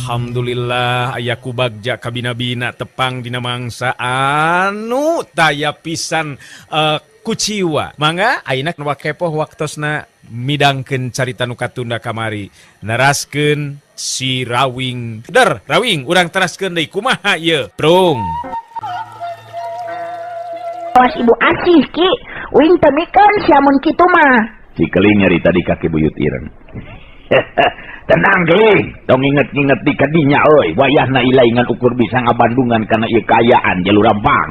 Alhamdulillah aya ku bagja kabina-bina tepang dina mangsa anu taya pisan kuciwa. Mangga ayeuna nu kepoh waktosna midangkeun carita nu katunda kamari, neraskeun si Rawing. Der Rawing, urang teraskeun deui kumaha ieu? Prung. Awas Ibu Asih, Ki. Uing teu mikeun sia mun kitu mah. Si Keling nyarita di kaki Buyut Ireng. Tenang, Keling, tong inget-inget di kadinya euy, wayahna ilai ngan ukur bisa ngabandungan kana ieu kaayaan Jalur Rampang.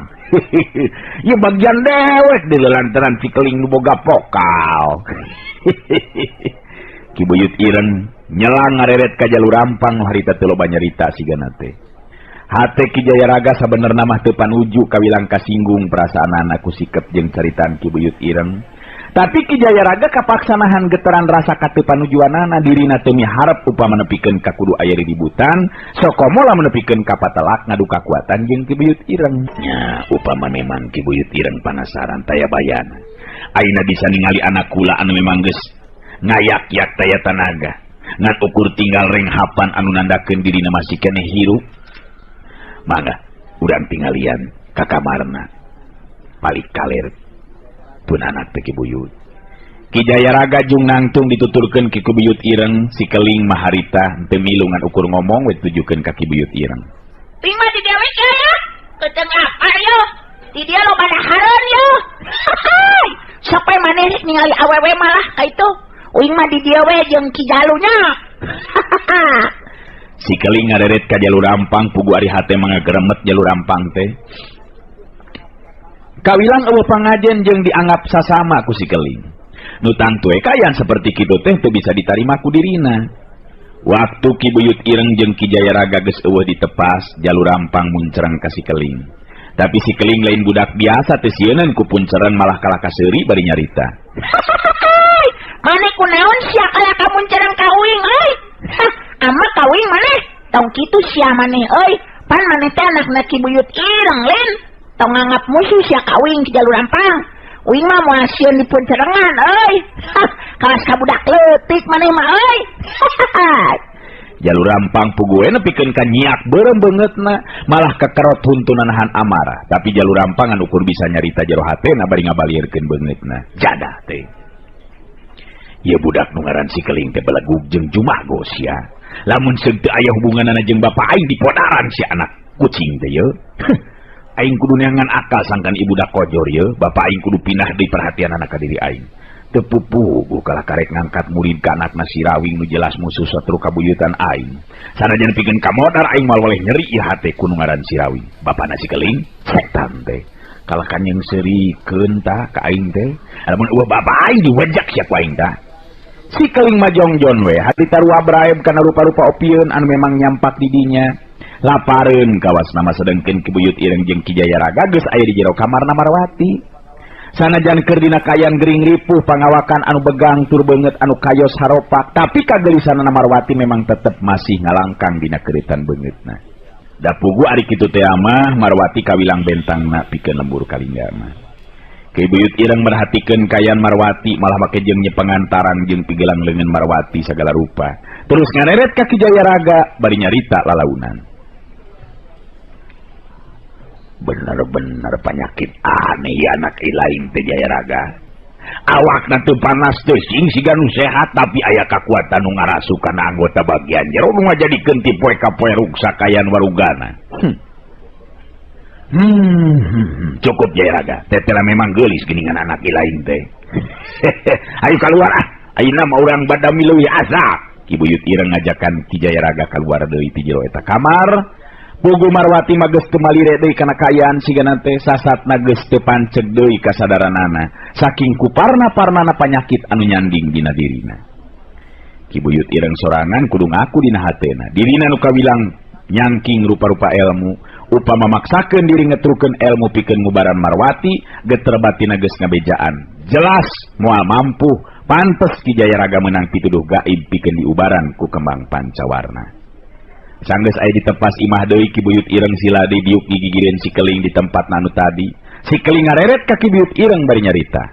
Ieu bagian dewek di lantaran si Keling nu boga pokal. Ki Buyut Ireng nyelang ngareret ka Jalur Rampang nu harita teu loba nyarita sigana teh. Hate Ki Jayaraga sabenerna mah teu panuju kawilang kasinggung perasaanana ku sikep jeung caritaan Ki Buyut Ireng. Tapi Ki Jayaraga kapaksa nahan getaran rasa kateu panujuanana, dirina teu miharep upama nepikeun ka kudu aya ributan, sokomo lamun nepikeun ka patelak ngadu kakuatan jeung Ki Buyut Ireng. Nya upama memang Ki Buyut Ireng panasaran taya bayana. Ayeuna bisa ningali anak kula anu memang geus ngayak-yak taya tanaga. Ngan ukur tinggal renghapan anu nandakeun dirina masih keneh hirup. Mangga urang tinggalian ka kamarna. Balik kaler pun anak teh Ki Buyut. Ki Jayaraga jung nangtung dituturkeun ki ku Buyut Ireng, si Keling maharita teu milu ngan ukur ngomong we ditujukeun ka Ki Buyut Ireng. Uing mah di dieu we ya. Keuteng apa yo? Di dieu loba dahareun yo. Sampai maneh rek ningali awewe malah ka itu. Uing mah di dieu we jeung Ki Jalunya. Si Keling ngareret ka Jalur Rampang, pugu ari hate mah ngageremet Jalur Rampang teh. Kawilang eueuh pangajen jeung dianggap sasama ku si Keling. Nu tangtu we kaayaan seperti kitu teh teu bisa ditarima ku dirina. Waktu Ki Buyut Ireng jeung Ki Jayaraga geus eueuh ditepas, Jalur Rampang muncereng ka si Keling. Tapi si Keling lain budak biasa, teu sieuneun ku puncereun, malah kalah kaseuri bari nyarita. Maneh kunaon sia kalah ka muncereng ka uing euy? Hah, ama ka uing maneh? Tong kitu sia maneh euy. Pan maneh teh anakna Ki Buyut Ireng lin. Tong nganggap musuh sia ka uing Ki Jalur Rampang. Uing mah moal sieun dipuncerengan euy. Hah, kalas ka budak leutik maneh mah euy. Jalur Rampang puguh we nepikeun ka nyiak beureum beungeutna, malah kekerot huntuna nahan amarah. Tapi Jalur Rampang anu ukur bisa nyarita jero hatena bari ngabalieurkeun beungeutna. Jadah teh. Ieu budak nu ngaran si Keling teh belegug jeung jumago sia. Lamun seung teu aya hubunganana jeung bapa aing dipodaran si anak kucing teh ye. Aing kudu neangan akal sangkan ibu budak kojor ye, bapa aing kudu pindah deui perhatian anak ka diri aing. Teu pupugu kalah karek ngangkat murid ka anakna si Rawing nu jelas musuh satru kabuyutan aing. Sanajan pikeun kamodar aing moal weleh nyeri ieu hate ku nu ngaran si Rawing. Bapana si Keling setan teh. Kalah kanyeng seurikeun tah ka aing teh. Lamun eueuh bapa aing diwejak sia ku aing tah. Si Keling mah jongjon we, hati tarua braeb kana rupa-rupa opieun anu memang nyampak di dinya. Lapareun kawas nama sedengkeun Ki Buyut Ireng jeung Ki Jayaraga geus aya di jero kamarna Marwati. Sanajan keur dina kaayaan gering ripuh pangawakan anu begang tur beungeut anu kayos haropak, tapi kagelisanana Marwati memang tetep masih ngalangkang dina keuritan beungeutna. Da pugu ari kitu teh mah Marwati kawilang bentangna pikeun lembur kalingga mah. Ki Buyut Ireng merhatikeun kaayaan Marwati malah make jeung nyepengantaran jeung pigelang leungeun Marwati sagala rupa. Terus ngareret ka Ki Jayaraga bari nyarita lalaunan. Bener-bener penyakit aneh ya anak ilaing teh Jayaraga. Awakna teu panas teu sing siga nu sehat tapi aya kakuatan nu ngarasuk kana anggota bagian jero nu ngajadikeun ti poe ka poe ruksak kaayaan warugana. Cukup Jayaraga, tetela memang geulis geuningan anak ilaing teh. Ayo keluar ah, ayeuna mah urang badami leuwih asak. Ki Buyut Ireng ngajakan Ki Jayaraga keluar deui ti jero eta kamar. Pugu Marwati mah geus teu malire deui kana kaayaan sigana teh, sasatna geus teu panceg deui kasadaranana saking kuparna-parnana panyakit anu nyanding dina dirina. Ki Buyut Ireng sorangan kudu ngaku dina hatena, dirina nu kawilang nyangking rupa-rupa ilmu, upama maksakeun diri ngetrukeun ilmu pikeun ngubaran Marwati, geter batina geus ngabejaan. Jelas moal mampu, pantes Ki Jayaraga meunang pituduh gaib pikeun diubaran ku kembang pancawarna. Sanggeus aya ditepas imah deui Ki Buyut Ireng sila deui diuk gigigireun si Keling di tempat anu tadi. Si Keling ngareret ka Ki Buyut Ireng bari nyarita.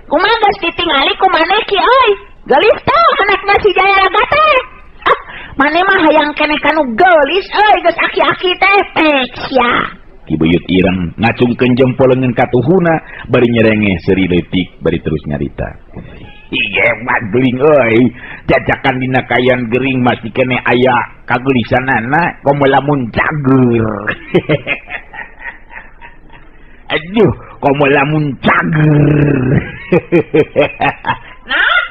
Kumaha geus ditingali ku maneh Ki euy? Geulis teh anakna si Jayaraga teh. Ah, Maneh mah hayang keneh kanu geulis euy geus aki-aki teh pek sia. Ki Buyut Ireng ngacungkeun jempol leungeun katuhuna bari nyerengeh seuri leutik bari terus nyarita. Hebat geuling euy, cacakan dina kayan gering masih keneh aya kageulisanana komo lamun cager. Aduh, komo lamun cager. Nah,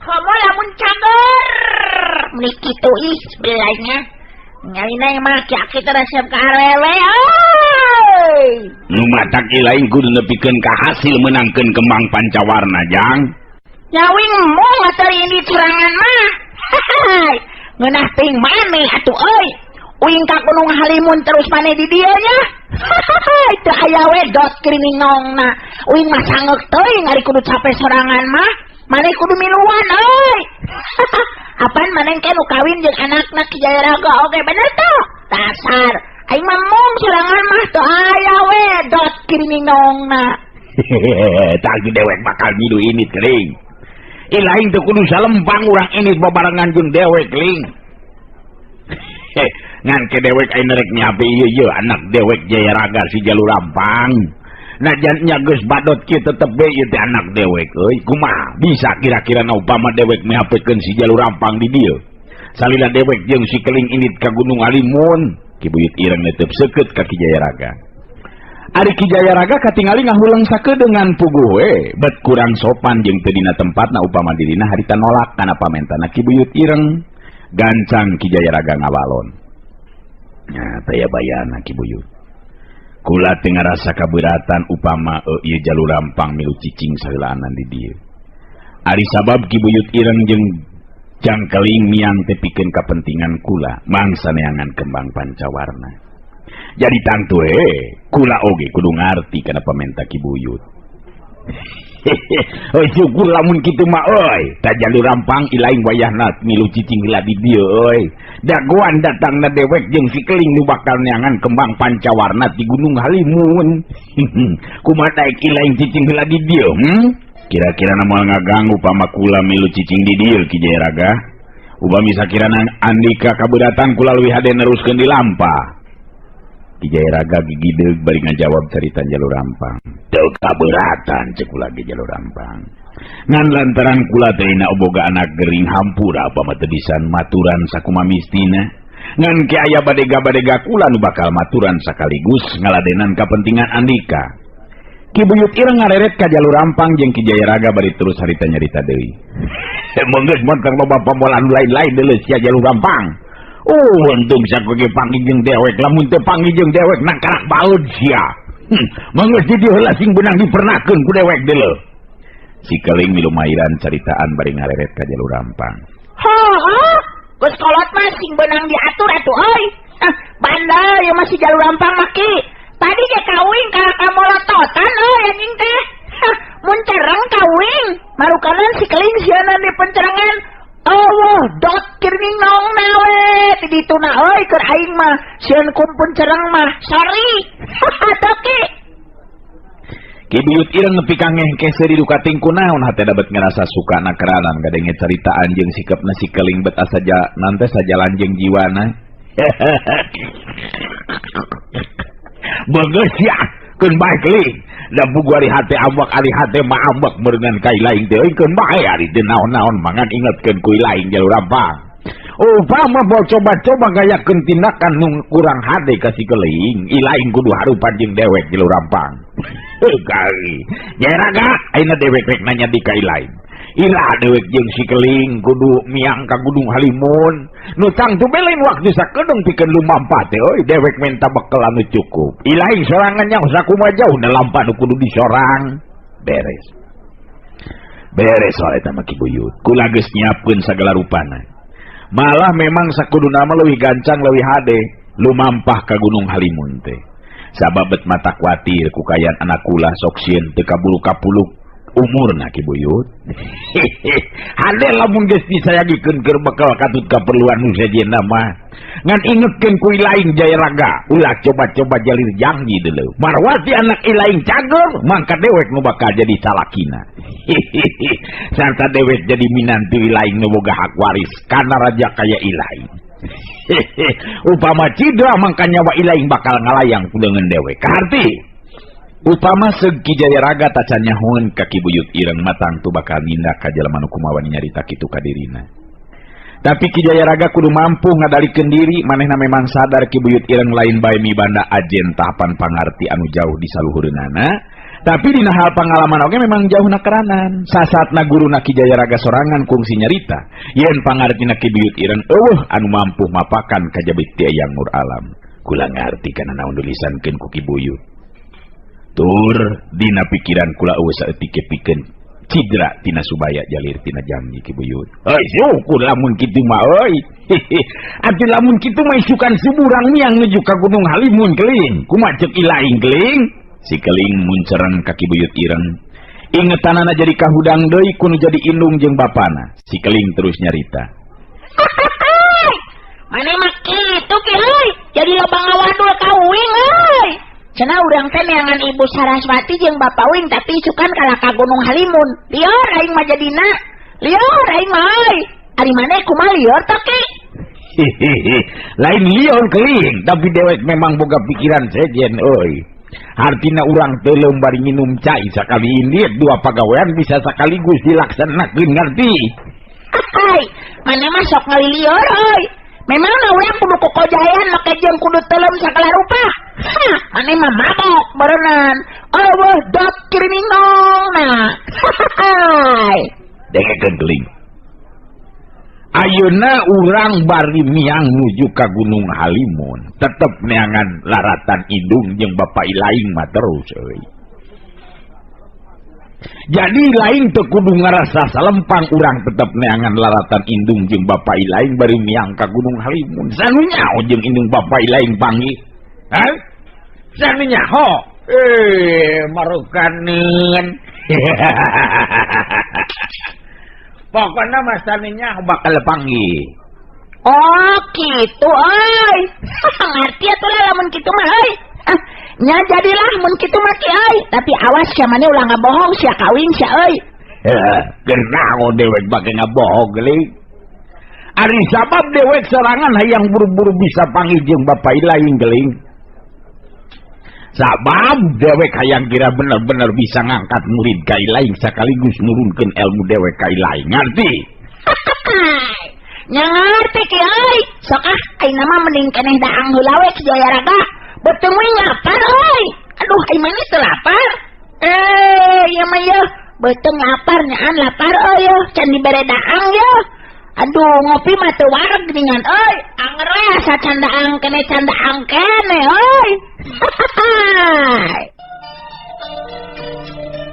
komo lamun cager. Meni kitu ih belanya. Ngalina mah aki-aki teh resep ka awewe euy. Nu matak lain kudu nepikeun ka hasil meunangkeun kembang pancawarna jang. Nyawing mong atuh ini curangan mah. Hai, ngeunah teuing maneh atuh euy. Uing ka Gunung Halimun terus maneh di dieu nya. Hai, teu aya we dot kriminongna. Uing mah sangeuk teuing ari kudu capek sorangan mah. Maneh kudu miluan euy. Apan maneh ke nu kawin jeung anakna Ki Jayaraga oge bener tuh. Dasar aing mah mong sorangan mah teu aya we dot kriminongna. Tah dewek bakal milu ini kering. Ilaing teu kudu salempang urang ini babarengan jeung dewek ling. Ngan ke dewek aing rek nyape ieu ieu anak dewek Jayaraga si Jalur Rampang. Najan nya geus badot kieu tetep we ieu teh anak dewek euy. Kumaha bisa kira-kira na upama dewek mihapekeun si Jalur Rampang di dieu. Salila dewek jeung si Keling indit ka Gunung Halimun. Ki Buyut Ireng netep seukeut ka Ki Jayaraga. Ari Ki Jayaraga katingali ngahuleng sakedeungan puguh we, bet kurang sopan jeung teu dina tempatna upama dirina harita nolak kana pamentana Ki Buyut Ireng. Gancang Ki Jayaraga ngawalon. Nya taya bayana Ki Buyut. Kula teu ngarasa kaberatan upama ieu Jalur Rampang milu cicing saheulaanan di dieu. Ari sabab Ki Buyut Ireng jeung Jangkeling miang teh pikeun kapentingan kula mangsa neangan kembang pancawarna. Jadi tangtu kula oge kudu ngarti kana pamenta Ki Buyut. Heuy syukur lamun kitu mah euy, ta Jalur Rampang ilaing wayahna milu cicing heula di dieu euy. Dagoan datangna dewek jeung si Keling nu bakal neangan kembang pancawarna di Gunung Halimun. Kumaha daek ilaing cicing heula di dieu? Kira-kira na moal ngaganggu upama kula milu cicing di dieu Ki Jayaraga. Upami sakirana andika kabeuratan kula leuwih hade neruskeun di lampah. Ki Jayaraga gigideug bari ngajawab carita Jalur Rampang. Teu kaberatan ceuk kula ge Jalur Rampang. Ngan lantaran kula teh na boga anak gering hampura upama teu bisa maturan sakumaha mistina. Ngan ke aya badega-badega kula nu bakal maturan sakaligus ngaladenan kapentingan andika. Ki Buyut Ireng ngareret ka Jalur Rampang jeung Ki Jayaraga bari terus harita nyarita deui. Menggeus montong loba pamolan lain-lain deuleu sia Jalur Rampang. Oh, untung sakoge panggih jeung dewek, lamun teu panggih jeung dewek nang karak baeud sia. Menggeus di dieu heula sing beunang dipernakeun ku dewek deuleu. Si Keling milu mairan caritaan bari ngareret ka Jalur Rampang. Heuh, geus kolot mah sing beunang diatur atuh euy. Ah, bandel ieu mah si Jalur Rampang mah ki. Tadi ge kawin ka kamolototan euy anjing teh. Hah, mun cereng kawin, marukanan si Keling sieuna di pencerengan. Allah, dot kirning nong nawe di ditu na euy keur aing mah sieun kumpun cereng mah. Sorry. Toki. Ki Buyut Ireng nepi ka ngehkeh seuri duka tingku naon hate dapat ngerasa suka na keranan ngadenge caritaan jeung sikapna si Keling bet asa nante sajalan jeung jiwana. Bagus ya, keun bae keling. Da bugu ari hate ambek ari hate mah ambek meureungan ka lain teh euy keun bae ari teu naon-naon mangan ingetkeun ku lain Jalur Rampang. Upama bol coba-coba gayakeun tindakan nu kurang hade ka si Keling, ilaing kudu harupan jeung dewek Jalur Rampang. Heuh kali. Jayaraga ayeuna dewek rek nanya di ka ilaing. Ilah dewek jeung si Keling kudu miang ka Gunung Halimun. Nu tangtu belain waktu sakedeung pikeun lumampah teh euy dewek menta bekel anu cukup. Ilaing sorangan nya sakumaha jauh na lampah nu kudu disorang. Beres. Beres soal eta mah Ki Buyut. Kula geus nyiapkeun sagala rupana. Malah memang sakuduna mah leuwih gancang leuwih hade lumampah ka Gunung Halimun teh. Sabab bet mata kuatir ku kayan anak kula sok sieun teu kabulu kapuluk Umurna Ki Buyut. Hade lamun geus disayagikeun keur bekal katut kaperluan nu sejenna mah. Ngan ingetkeun ku Ilaing Jayaraga, ulah coba-coba jalir janji deuleu. Marwati anak Ilaing cager, mangka dewek nu bakal jadi salakina. Sarta dewek jadi minantu Ilaing nu boga hak waris kana raja kaya Ilaing. Upama cidra mangka nyawa Ilaing bakal ngalayang ku deungeun dewek. Kaharti? Upama seug Ki Jayaraga tacan nyahoeun ka Ki Buyut Ireng matang tu bakal nindak ka jelema nu kumaha nyarita kitu ka dirina. Tapi Ki Jayaraga kudu mampu ngadalikeun diri, manehna memang sadar Ki Buyut Ireng lain bae mibanda ajen tahapan pangarti anu jauh di saluhureunana, tapi dina hal pangalaman oge memang jauh nakeranan. Sasatna guruna Ki Jayaraga sorangan kungsi nyarita, yen pangartina Ki Buyut Ireng eueuh anu mampu mapakan kajabi ti Eyang Nur Alam. Kula ngarti kana naon dilisankeun ku Ki Buyut. Tur dina pikiran kula eueuh saeutik pikeun cidra tina subaya jalir tina janji Ki Buyut. Euy syukur lamun kitu mah euy. Atuh lamun kitu mah isukan suburang miang nuju ka Gunung Halimun keling. Kumaha ceuk Ilaing keling? Si keling muncereng ka Ki Buyut Ireng. Ingetanana jadi kahudang deui kudu jadi indung jeung bapana. Si keling terus nyarita. Maneh mah kitu ki euy, jadi loba ngawadul ka uing euy. Cenah urang teh neangan Ibu Saraswati jeung Bapak Uing tapi isukan kalah ka Gunung Halimun. Lieur aing mah jadina. Lieur aing mah euy. Ari maneh kumaha lieur teh ki? Lain lieur keling, tapi dewek memang boga pikiran sejen euy. Artina urang teuleum bari nginum cai sakali indit dua pagawean bisa sekaligus dilaksanakeun ngerti. Hai, maneh mah sok ngalilieur euy. Memang urang kudu kokojayan make jeung kudu teuleum sagala rupa. Hah, maneh mah mabok berenang. Eueuh dot kirinong nah. Hai. Dengekeun keling. Ayeuna urang bari miang nuju ka Gunung Halimun, tetep neangan laratan indung jeung bapa Ilaing mah terus euy. Jadi lain teu kudu ngarasa salempang urang tetep neangan laratan indung jeung bapa Ilaing bari miang ka Gunung Halimun. Sanu nyaho jeung indung bapa Ilaing panggih. Hah? Sanu nyaho? Marukaneun. Pokokna mah sanu nyaho bakal panggih. Oh, kitu euy. Ngarti atuh lah lamun kitu mah euy. Nya jadilah mun kitu mah ki euy, tapi awas sia maneh ulah ngabohong sia kawin sia euy. Keur naon dewek bake ngabohong geuling. Ari sabab dewek sorangan hayang buru-buru bisa panggih jeung bapa Ilaing geuling. Sabab dewek hayang kira bener-bener bisa ngangkat murid ka Ilaing sekaligus nurunkeun ilmu dewek ka Ilaing. Ngarti? Nya ngarti ki euy. Sok ah ayeuna mah mending keneh daang heula we Ki Jayaraga. Beuteung we lapar euy. Aduh ai maneh teu lapar? Ieu mah yeuh beuteung lapar nyaan lapar euy yeuh can dibere daang yeuh. Aduh ngopi mah teu wareg geuningan euy. Anger we asa can daang keneh can daang keneh euy.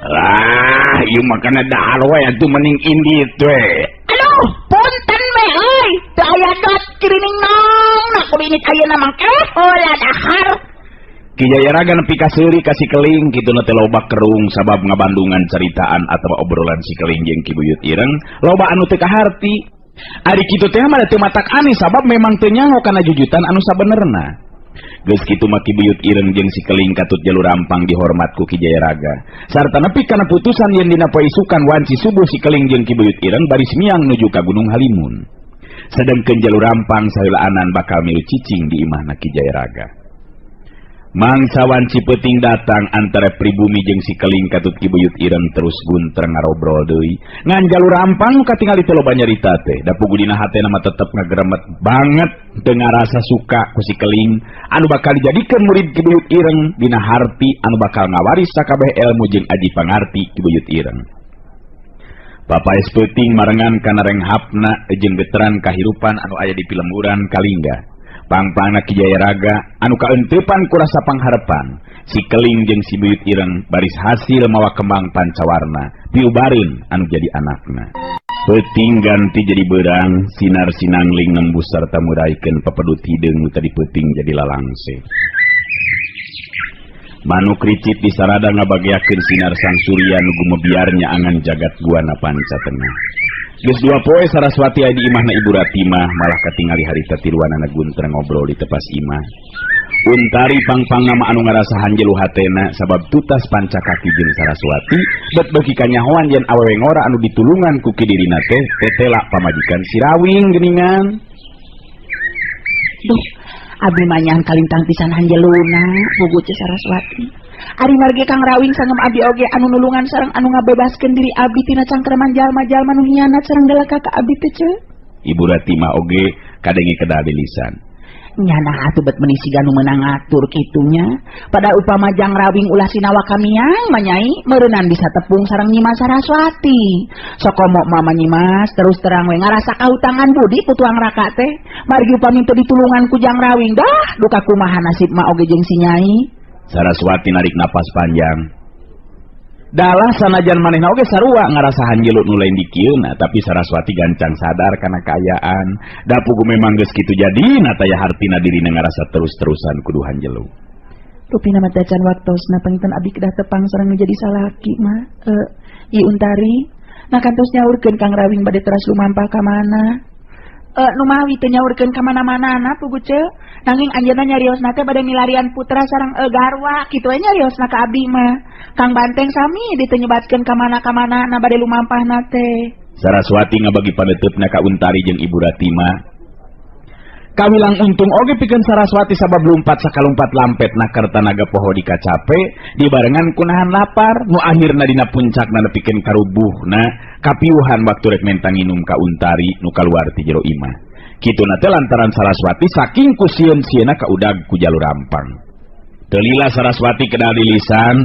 Lah, ieu mah kana dahar we atuh mending indit we. Aduh, punten we euy. Teu aya dot kirining nong, nah kudu indit ayeuna mangke heula dahar. Ki Jayaraga nepi ka seuri ka si keling kituna teh loba kerung sabab ngabandungan caritaan atawa obrolan si keling jeung Ki Buyut Ireng loba anu teu kaharti. Ari kitu teh mah teu matak aneh sabab memang teu nyaho kana jujutan anu sabenerna. Geus kitu mah Ki Buyut Ireng jeung si keling katut jalur rampang dihormat ku Ki Jayaraga. Sarta nepi kana putusan yen dina poe isukan wanci subuh si keling jeung Ki Buyut Ireng baris miang nuju ka Gunung Halimun. Sedengkeun jalur rampang saheulaanan bakal milu cicing di imahna Ki Jayaraga. Mangsa wanci peuting datang antara pribumi jeung si keling katut Ki Buyut Ireng terus guntreng ngarobrol deui. Ngan jalur rampang nu katingali teh loba nyarita teh, da pugu dina hatena mah tetep ngageremet banget teu ngarasa suka ku si keling anu bakal dijadikeun murid Ki Buyut Ireng dina harti anu bakal ngawaris sakabeh elmu jeung aji pangarti Ki Buyut Ireng. Papaes peuting marengan kana renghapna jeung geteran kahirupan anu aya di pilemburan Kalingga. Pangpangna Ki Jayaraga anu kaeuntepan ku rasa pangharepan, si keling jeung si Buyut Ireng baris hasil mawa kembang pancawarna, piubareun anu jadi anakna. Peuting ganti jadi beurang, sinar sinangling nembus sarta muraikeun pepedut hideung nu tadi peuting jadi lalangse. Manuk ricit di sarada ngabageakeun sinar sang surya nu gumebiarnya angan jagat guana panca tengah. Geus dua poe Saraswati aya di imahna Ibu Ratimah malah katingali harita tiluanana Guntreng ngobrol di tepas imah. Untari pangpang nama anu ngarasa hanjelu hatena sabab tutas panca kaki jeung Saraswati bet beuki kanyahoan yen awewe ngora anu ditulungan ku kidirina teh tetela pamajikan si Rawing geuningan. Duh, abdi mah nyahan kalintang pisan hanjeluna pugu Ceu Saraswati. Ari margi Kang Rawing sangem abdi oge anu nulungan sareng anu ngabebaskeun diri abdi tina cangkreman jalma-jalma nu hianat sareng delaka ka abdi teh Ceu. Ibu Ratimah oge kadenge kedal di lisan. Nyana atuh bet meuni siga nu meunang ngatur kitunya. Pada upama Jang Rawing ulah sinawa kamiang mah nyai meureunnan bisa tepung sareng Nyimas Saraswati. Sokomo mama Nyimas terus terang we ngarasa kahutangan budi ku tuang raka teh. Margi upami teu ditulungan ku Jang Rawing dah duka kumaha nasib ma oge jeung si Nyai. Saraswati narik napas panjang. Dalah sanajan manehna oge sarua ngarasa hanjelu nu lain dikieuna, tapi Saraswati gancang sadar kana kaayaan. Da pugu memang geus kitu jadina taya hartina dirina ngarasa terus-terusan kudu hanjelu. Rupina mah tacan waktosna panginten abdi kedah tepang sareng nu jadi salaki mah. Ieu Untari, nah kantos nyaurkeun Kang Rawing bade teras lumampah ka mana? Numawi teu nyaurkeun ka mana-manana pugu Ceu. Nanging anjeunna nyariosna teh bade milarian putra sareng garwa, kitu we nyariosna ka abdi mah. Kang Banteng sami diteu nyebatkeun ka mana-kamanana bade lumampahna teh. Saraswati ngabagi paneuteup-na ka Untari jeung Ibu Ratimah. Kawilang untung oge pikeun Saraswati sabab lumpat sakalumpat lampet na kertanaga poho dikacape dibarengan kunahan lapar nu akhirna dina puncakna nepikeun karubuhna kapiuhan waktu rek menta nginum ka Untari nu kaluar ti jero imah. Kituna teh lantaran Saraswati saking ku sieun-sieuna kaudag ku jalur rampang. Teu lila Saraswati kedal di lisan.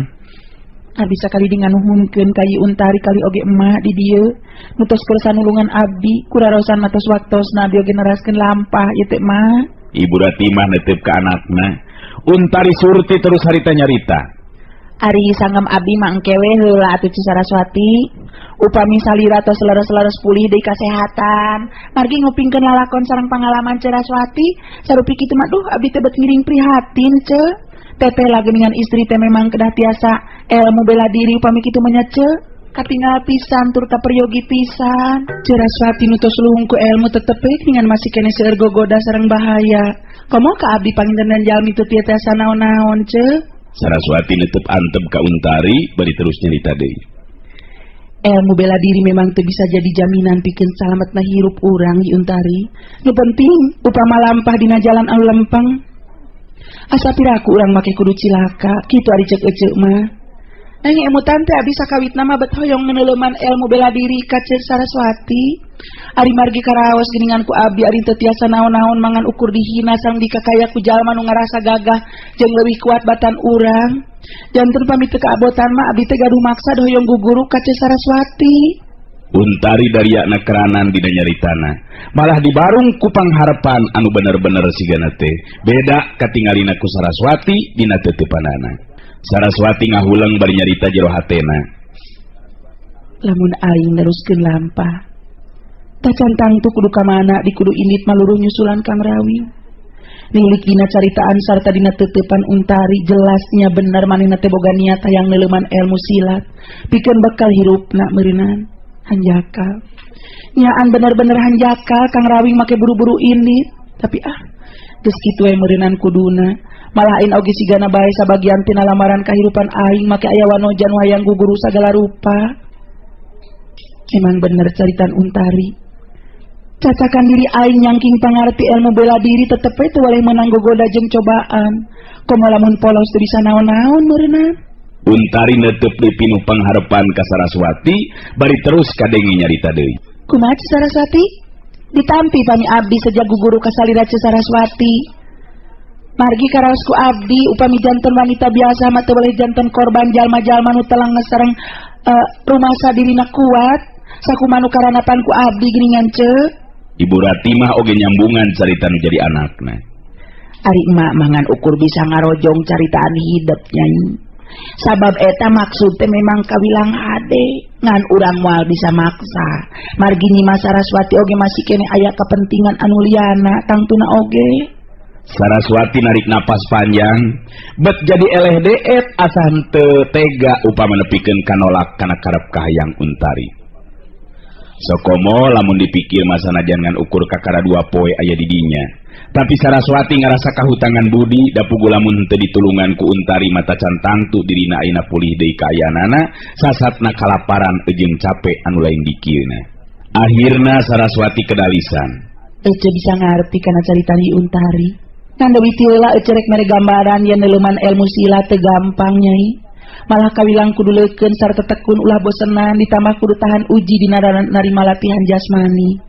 Abdi sakali di nganuhunkeun ka Ieu Untari kali oge emak di dieu. Nu tos kersa nulungan abdi kurarosan matos waktosna abdi oge neraskeun lampah ieu teh mah. Ibu Ratimah netep ka anakna. Untari Surti terus harita nyarita. Ari sangem abdi mah engke we heula atuh Ci Saraswati. Upami salira tos leres-leres pulih deui kasehatan. Margi ngupingkeun lalakon sareng pangalaman Ci Saraswati, sarupi kitu mah duh abdi teh bet ngiring prihatin ce. Teteh lagi dengan istri teh memang kedah tiasa ilmu bela diri upami kitu mah nya ce. Katinggal pisan tur kaperyogi pisan. Ci Saraswati nu tos luhung ku ilmu tetep we dengan masih keneh seueur gogoda sareng bahaya. Komo ka abdi panginten jalmi teu tiasa naon-naon ce. Saraswati netep antep ka Untari bari terus nyarita deui. Ilmu bela diri memang teu bisa jadi jaminan pikeun salametna hirup urang di Untari. Nu penting upama lampah dina jalan anu lempeng. Asa piraku urang make kudu cilaka, kitu ari ceuk eceu mah. Nanging emutan teh abdi sakawitna mah bet hoyong ngeuneuleman ilmu bela diri ka Ceu Saraswati. Ari margi karaos geuningan ku abdi ari teu tiasa naon-naon mangan ukur dihina sareng dikakaya ku jalma nu ngarasa gagah jeung leuwih kuat batan urang. Janten pamit teu kaabotan mah abdi teh gaduh maksa hoyong guguru ka Ceu Saraswati. Untari dariakna keranan dina nyaritana malah dibarung ku pangharepan anu bener-bener sigana teh beda katingalina ku Saraswati dina teuteupanana. Saraswati ngahuleng bari nyarita jero hatena. Lamun aing neruskeun lampah tacan tangtu kudu ka mana di kudu indit maluruh nyusulan Kang Rawing. Nilik dina caritaan sarta dina teuteupan Untari jelasnya bener manehna teh boga niat hayang neuleuman ilmu silat pikeun bekal hirupna meureunan. Hanjakal. Nyaan bener-bener hanjakal Kang Rawing make buru-buru indit. Tapi geus kitu we meureunan kuduna. Malah aing oge sigana bae sabagian tina lamaran kahirupan aing make aya wanoja nu hayang guguru sagala rupa. Emang bener caritan Untari. Cacakan diri aing nyangking pangarti ilmu bela diri tetep we teu waleh meunang gogoda jeung cobaan. Komo lamun polos teu bisa naon-naon meureunnan. Untari netep deui pinuh pangharepan ka Saraswati bari terus kadenge nyarita deui. Kumaha Ci Saraswati? Ditampi pami abdi sejak guguru ka salira Ci Saraswati. Margi karaos ku abdi upami janten wanita biasa mah teu boleh janten korban jalma-jalma nu telang sareng rumasa dirina kuat sakumanu karanapan ku abdi geuningan ce. Ibu Ratimah oge nyambungan carita nu jadi anakna. Ari emak mangan ukur bisa ngarojong caritaan hidep nyai. Sabab eta maksud teh memang kawilang hade ngan urang moal bisa maksa. Margi Nyi Mas Saraswati oge masih keneh aya kepentingan anu liana tangtuna oge. Saraswati narik napas panjang, bet jadi eleh deet asa henteu tega upama nepikeun kanolak kana karep kahayang Untari. Sokomo lamun dipikir mah sanajan ngan ukur kakara 2 poe aya di dinya. Tapi Saraswati ngarasa kahutangan budi, da puguh lamun henteu ditulungan ku Untari mah tacan tangtu dirina ayeuna pulih deui kaayaanana, sasatna kalaparan jeung cape anu lain dikieuna. Akhirna Saraswati kedalisan. Ece bisa ngarti kana carita Nyi Untari. Ngan deui ti heula ece rek mere gambaran yen neuleman ilmu silat teu gampang, Nyai. Malah kawilang kudu leukeun sarta tekun, ulah bosenan, ditambah kudu tahan uji dina narima latihan jasmani.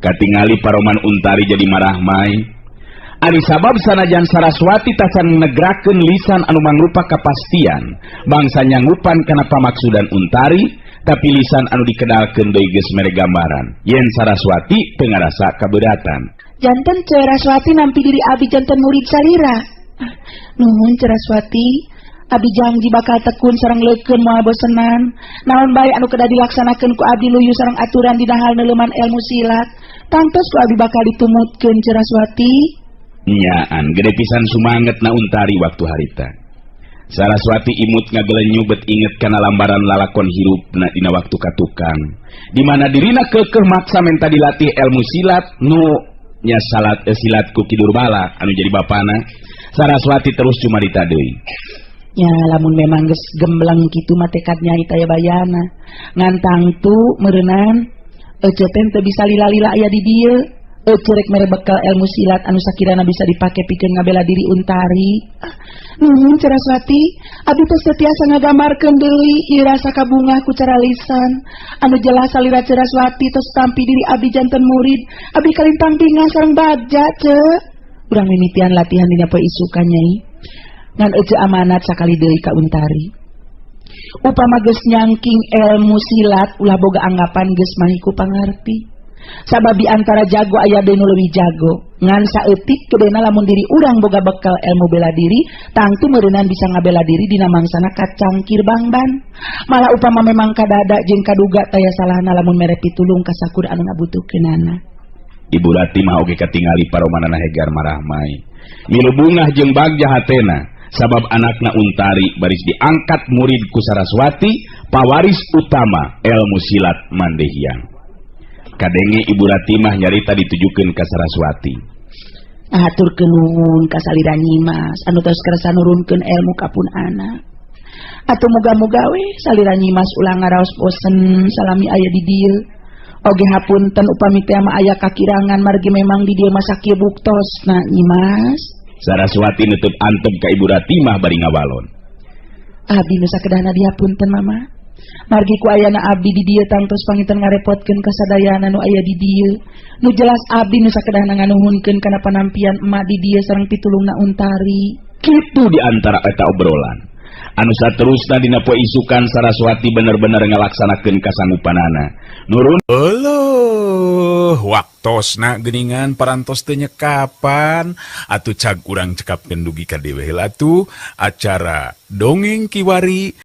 Katingali paroman Untari jadi marahmai. Ari sabab sanajan Saraswati tacan negrakeun lisan anu mangrupa kapastian bangsa nyanggupan kana pamaksudan Untari, tapi lisan anu dikedalkeun deui geus mere gambaran yen Saraswati teu ngarasa kaberatan. Janten Ceraswati nampi diri abi janten murid salira. Ah, nuhun, Ceraswati. Abi janji bakal tekun sareng leukeun, moal bosenan. Naon bae anu kedah dilaksanakeun ku abdi luyu sareng aturan dina hal neuleman ilmu silat. Tangtos ku abi bakal ditumutkeun, Ceraswati. Nyaan, gede pisan sumanget na Untari waktu harita. Saraswati imut ngagelenyu bet inget kana lambaran lalakon hirupna dina waktu katukang, di mana dirina kekeh maksa menta dilatih ilmu silat nu nya salat silat ku Ki Durbala anu jadi bapana. Saraswati terus cumarita deui. Ya, lamun memang geus gembleng kitu mah tekad Nyai taya bayana. Ngan tangtu meureunan ece teh teu bisa lila-lila aya di dieu. Ece rek mere bekal ilmu silat anu sakirana bisa dipake pikeun ngabela diri Untari. Ah, nuhun, Ceraswati, abdi teh teu tiasa ngagambarkeun deui ieu rasa kabungah ku cara lisan. Anu jelas salira Ceraswati tos tampi diri abdi janten murid, abdi kalintang bingah sareng bagja, Ce. Urang mimitian latihan dina poe isukan, Nyai. Ngan ece amanat sakali deui ka Untari. Upama geus nyangking ilmu silat, ulah boga anggapan geus mahi ku pangarti. Sabab di antara jago aya deui nu leuwih jago. Ngan saeutik kedena lamun diri urang boga bekal ilmu bela diri, tangtu meureunan bisa ngabela diri dina mangsana kacangkir bangban. Malah upama memang kadada jeung kaduga, taya salahna lamun mere pitulung ka sakur anu ngabutuhkeunana. Ibu Rati mah oge katingali paromanana hegar marahmai. Milu bungah jeung bagja hatena sabab anakna Untari baris diangkat murid ku Saraswati, pawaris utama ilmu silat Mandehyang. Kadenge Ibu Rati mah nyarita ditujukeun ka Saraswati. Hatur nuhun ka salira Nyimas anu tos kersa nurunkeun ilmu ka pun anak. Atuh muga-muga we salira Nyimas ulah ngaraos bosen salami aya di dieu. Oge hapunten upami teh mah aya kakirangan, margi memang di dieu mah sakieu buktosna, Nyimas. Saraswati nutup antep ka Ibu Ratimah bari ngawalon. Abdi nu sakedahna dihapunten, Mama. Margi ku ayana abdi di dieu tangtos panginten ngarepotkeun kasadayana nu aya di dieu. Nu jelas abdi nu sakedahna nganuhunkeun kana panampian emak di dieu sareng pitulungna Untari. Kitu di antara eta obrolan. Anu saterusna dina poe isukan Saraswati bener-bener ngalaksanakeun kasanggupanana. Nurun Euleuh, waktosna geuningan parantos teu nyekapan. Atuh cag urang cekapkeun dugi ka dieu heula atuh acara dongeng kiwari.